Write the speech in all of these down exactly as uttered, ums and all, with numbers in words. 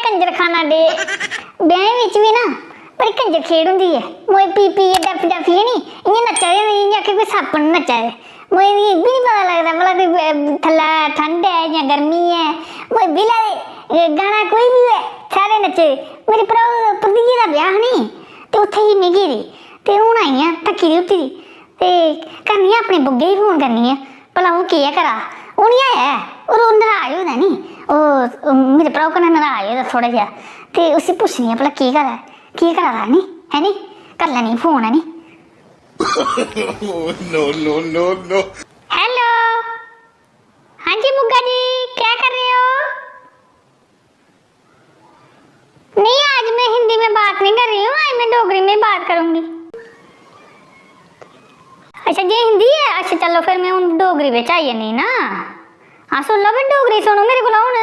कंजरखाना day. ब्याहें बिच बी ना बड़ी कंजर खेढ होंदी ऐ। मोए पी पी डफ डफियै नी इ'यां नच्चा दे होंदे जि'यां आखै कोई सप्प न नच्चा दे। मोए दी इब्बी निं पता लगदा भला कोई, अ, थल्लै ठंड ऐ जां गर्मी ऐ। मोए बिला दे, अ, गाना कोई बी होऐ, सारे नच्चे दे। मेरे भ्राऊ भरजाइये दा ब्याह् हा नी, ते उत्थै ही में गेदी, ते हून आई आं थक्की दी हुट्टी दी, ते करनी आं अपने बुग्गे गी फोन करनी आं, भला ओह् केह् करा दा। ओह् निं आया ऐ, ओह् रो-, नराज होए दा नी, ओह्, ओह् मेरे भ्राऊ कन्नै नराज होए दा थोह्ड़ा जेहा, ते उसी पुच्छनी आं भला केह् करा दा, केह् करा दा नी, है नी? करी लैनी फोन, है नी? No, no, no, no. Hello, हाँ जी बुग्गा जी, क्या कर रहे हो? नहीं, आज मैं हिंदी में बात नहीं कर रही हूँ, आज मैं डोगरी में बात करूंगी। अच्छा, जे हिंदी ऐ, अच्छा चलो फिर मैं हून डोगरी बिच आई जन्नी ना। हाँ, सुन लो फिर, डोगरी सुनो मेरे कोला हून।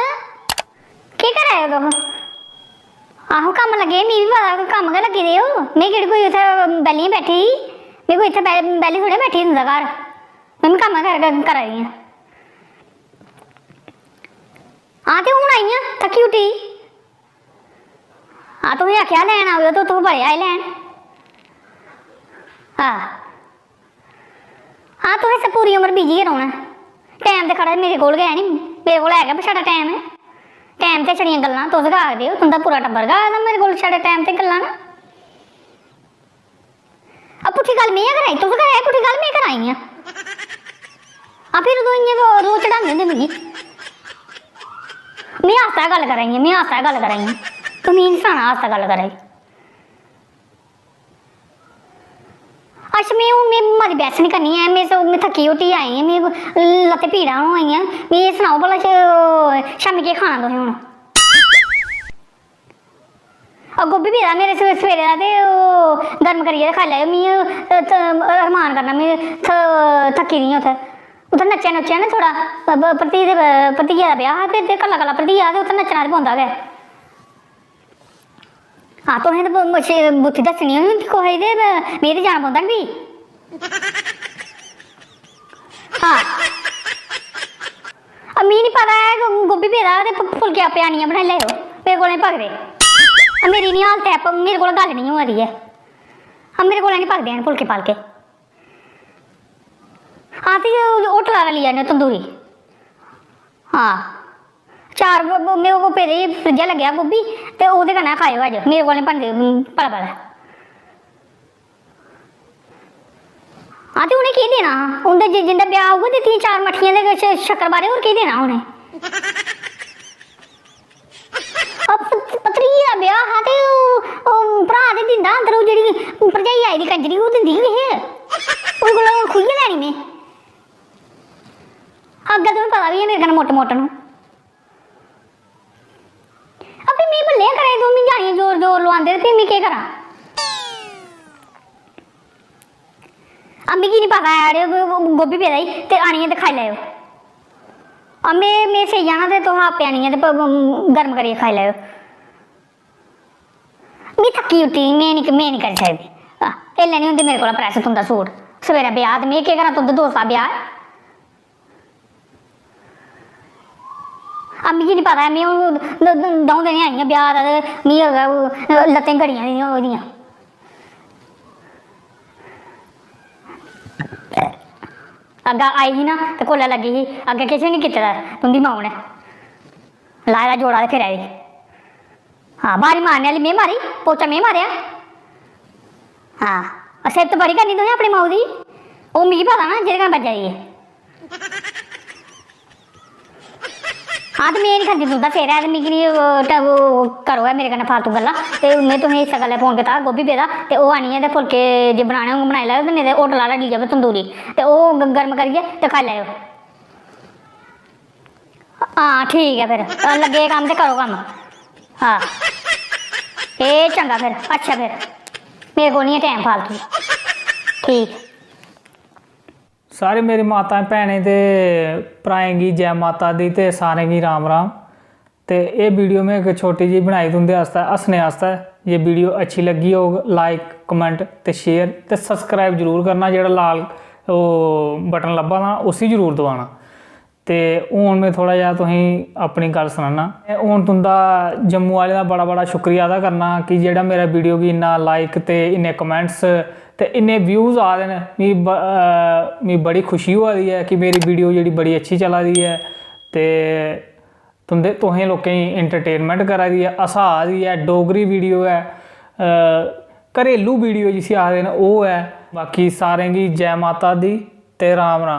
केह् करा दे ओ तुस? आहो, कम्म लग्गे, मिगी बी पता तुस कम्म गै लग्गे दे ओ। में केह्ड़ी कोई उत्थै बेह्ली बैठी दी, में कोई इत्थै बे-, बेह्ली थोह्ड़े बैठी दी तुं'दे घर। में बी कम्म गै कर-, करा दी आं। हां, ते हून आई आं, थक्की हुट्टी। हां, तुसें आखेआ लैन आवेओ, ते तुस बड़े आए लैन। हां। हां, तुसें इस पूरी उमर busy गै रौह्ना। टैम ते खड़ा मेरे कोल गै है नी, मेरे कोल है गै बछड़ा टैम ऐ। टैम ते छड़ियां गल्लां, तुस गै आखदे ओ, तुं'दा पूरा टब्बर गै आखदा मेरे कोल छड़े टैम ते गल्लां न। आ पुट्ठी गल्ल में गै कराई, तुस कराई, पुट्ठी गल्ल में कराई आं। आ फिर उदों इ'यां गै रोज चढ़ांदे होंदे मिगी। में आस्तै गल्ल कराई आं, में आस्तै गल्ल कराई आं। तूं मिगी निं सनाना आस्तै गल्ल कराई। अच्छा, में हून, में मती बैह्स निं करनी ऐ, में स-, में थक्की हुट्टी आई आं, में लत्तें पीड़ां होआ दियां। मिगी एह् सनाओ भला श-, शामीं केह् खाना तुसें हून? आ गोभी पेदा मेरे सवे-, सवेरे दा, ते ओह् गर्म करियै ते खाई लैएओ। मी, अ, त-, रमान करना, में थ-, थक्की दी आं उत्थै। उत्थै नच्चेआ नुच्चेआ ना थोह्ड़ा, ब-, ब-, भरती दे, ब-, भरतियै दा ब्याह् हा, ते, ते कल्ला कल्ला भरतिया हा, ते उत्थै नच्चना ते पौंदा गै। हां, तुसें ते ब-, मुझे बुत्थी दस्सनी होनी कुसै दी, ते में, में ते जाना पौंदा ना फ्ही। हां। आ, मी निं पता ऐ, गो-, गोभी पेदा ते फ-, फुलके आपे आनियै बनाई लैएओ। मेरे कोला निं पकदे। आ, मेरी इन्नी हालत ऐ, प-, मेरे कोला गल्ल निं होआ दी ऐ। आ, मेरे कोला निं पकदे हैन फुलके-फालके। हां, ते ओह् होटल आह्ला लेई आनेओ तंदूरी। हां। चार ब-, ब-, मेरे कोल पेदे फ्रिज्जै लग्गेआ गोभी, ते ओह्दे कन्नै खाएओ अज्ज। मेरे कोला निं बनदे, पला-पला। हां, ते उ'नें केह् देना हा? उं'दे जि-, जिं'दा ब्याह् होग, ते तिन्न चार मट्ठियां ते किश शक्करपारे, होर केह् देना उ'नें? ओह् प-, भतरीऽ दा ब्याह् हा, ते ओह्, ओह् भ्राऽ ते दिंदा अंदर, ओह् जेह्ड़ी भरजाई आई दी कंजरी, ओह् दिंदी गै हे। ओह्दे कोला हून खु'ल्लियै लैनी में। अग्गें तुसें पता बी ऐ, मेरे कन्नै मुट्ट-मुट्ट न। आ, फ्ही में बल्लें करां, तुस मिगी जानियै जोर-जोर लोआंदे, ते फ्ही में केह् करां? आ, मिगी निं पता ऐ, अड़ेओ, गो-, गो-, गोभी पेदा ई, ते आनियै ते खाई लैएओ। आ, में, में सेई जाना, ते तुस आपे आनियै ते प-, गर्म करियै खाई लैएओ। में थक्की उट्टी, में निं, में निं करी सकदी। आ, एल्लै निं होंदी मेरे कोला press तुं'दा सूट। सवेरै ब्याह्, ते में केह् करां, तुं'दे दोस्त दा ब्याह् ऐ। आ, मिगी निं पता ऐ, में हून द-, द-, द'ऊं दिन आई आं ब्याह् दा, ते मिगी लगदा ओह् लत्तें गड़ियां निं होआ दियां। अग्गें आई ही ना, ते कोलै लग्गी ही, अग्गें किश बी निं कीते दा ऐ तुं'दी माऊ ने। लाए दा जोड़ा ते फिरा दी। हां, बारी मारने आह्ली में मारी, पोचा में मारेआ। हां, सिफत बड़ी करनी तुसें अपनी माऊ दी, ओह् मिगी पता ना जेह्दे कन्नै बज्जा दी ऐ। हां, ते में निं खंदी दुद्धा सिर ऐ, ते मिगी निं, ओह्, ट-, ओह् करो ऐ मेरे कन्नै फालतू गल्लां। ते में तुसें इस्सै गल्ला फोन कीता, गोभी पेदा, ते ओह् आनियै ते फुलके जे बनाने होङन बनाई लैओ, ते नेईं ते होटल आह्ला लेई जाओ तंदूरी, ते ओह् ग-, गर्म करियै ते खाई लैओ। हां, ठीक ऐ फिर, लग्गे कम्म ते करो कम्म। हां, एह् चंगा फिर, अच्छा फिर, मेरे कोल निं ऐ टैम फालतू। ठीक। सारे मेरी माताएं भैनें ते भ्राएं गी जै माता दी ते सारें गी राम राम। ते एह् video में इक छोटी जेही बनाई तुं'दे आस्तै हस्सने आस्तै। जे video अच्छी लग्गी होग, like, comment ते share ते subscribe जरूर करना। जेह्ड़ा लाल ओह् button लब्भा दा ना, उसी जरूर दबाना। ते हून में थोह्ड़ा जेहा तुसेंगी अपनी गल्ल सनाना। हून तुं'दा, जम्मू आह्लें दा बड़ा बड़ा शुक्रिया अदा करना कि जेह्ड़ा मेरा वीडियो गी इन्ना लाइक ते इन्ने कमेंट्स ते इन्ने व्यूज आ दे न। मी ब-, अ, मी बड़ी खुशी होआ दी ऐ कि मेरी वीडियो जेह्ड़ी बड़ी अच्छी चला दी ऐ ते तुं'दे, तुसें लोकें गी एंटरटेनमेंट करा दी ऐ, हसा दी ऐ। डोगरी वीडियो ऐ, अ, घरेलू वीडियो जिसी आखदे न, ओह् ऐ। बाकी सारें गी जै माता दी ते राम राम।